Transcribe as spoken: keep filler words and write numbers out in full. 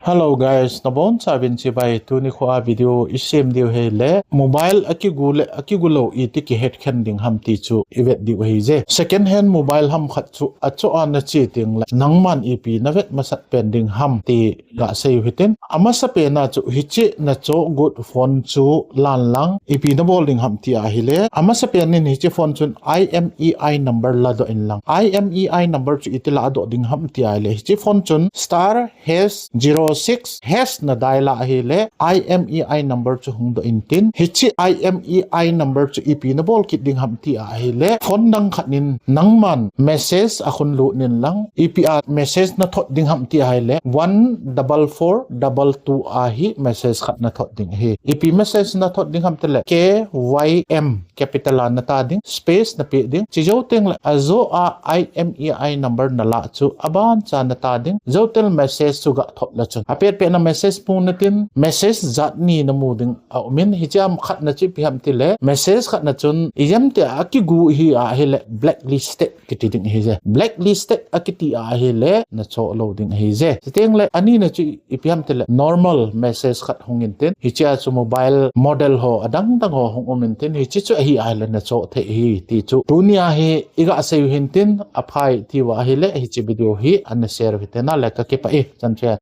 Hello guys, nabonchauvin chibai. Tuni khoa video isem diu hile mobile akigu le akigu lou iti kihet khen ding ham ti chu ivet diu ahije. Second hand mobile ham khat chu achoh a nache tengle nangman ipi navet masat pen ding ham ti gasei u hitin. Amasapen a chu hiche nachoh got phone chu lan lang ipi nabol ding ham ti ahile, amasapen in hiche phone chun I M E I number ladoh in lang. I M E I number chu iti ladoh ding ham ti ahile, hiche phone chun star hash zero six hash nadial a ahile I M E I number chu hungdoh intin, hiche I M E I number chu ipi nabol kit ding ham ti ahile, phone dang khat in nangman message akhun lut in lang, ipi a message nathot ding ham ti ahile one double four double two a hi message khat nathot ding ahi. Ipi message nathot ding ham tile K Y M capital a nata ding, space napeh ding. Chujou tengle ajoh a I M E I number nalah chu abancha nata ding. Jou tengle message chu gathot le chun apetpet na message mu natin, message jat ni namu ding aumin, hiche a khatna chu ipi ham tile message khatna chun ijemtia akigu hi ahile blacklisted kiti ding ahije. Blacklisted akiti ahile nachoh lou ding ahije. Chutengle anina chu ipi ham tile normal message khat hung intin, hichea chu mobile model ho adang dang ho hung um intin, hiche chu ahi ahile nachoh thei ahi ti chu tunia hi igasei u hintin, aphai tiuva ahile hiche video hi ana share u hitin, ale kakipah e, chan che.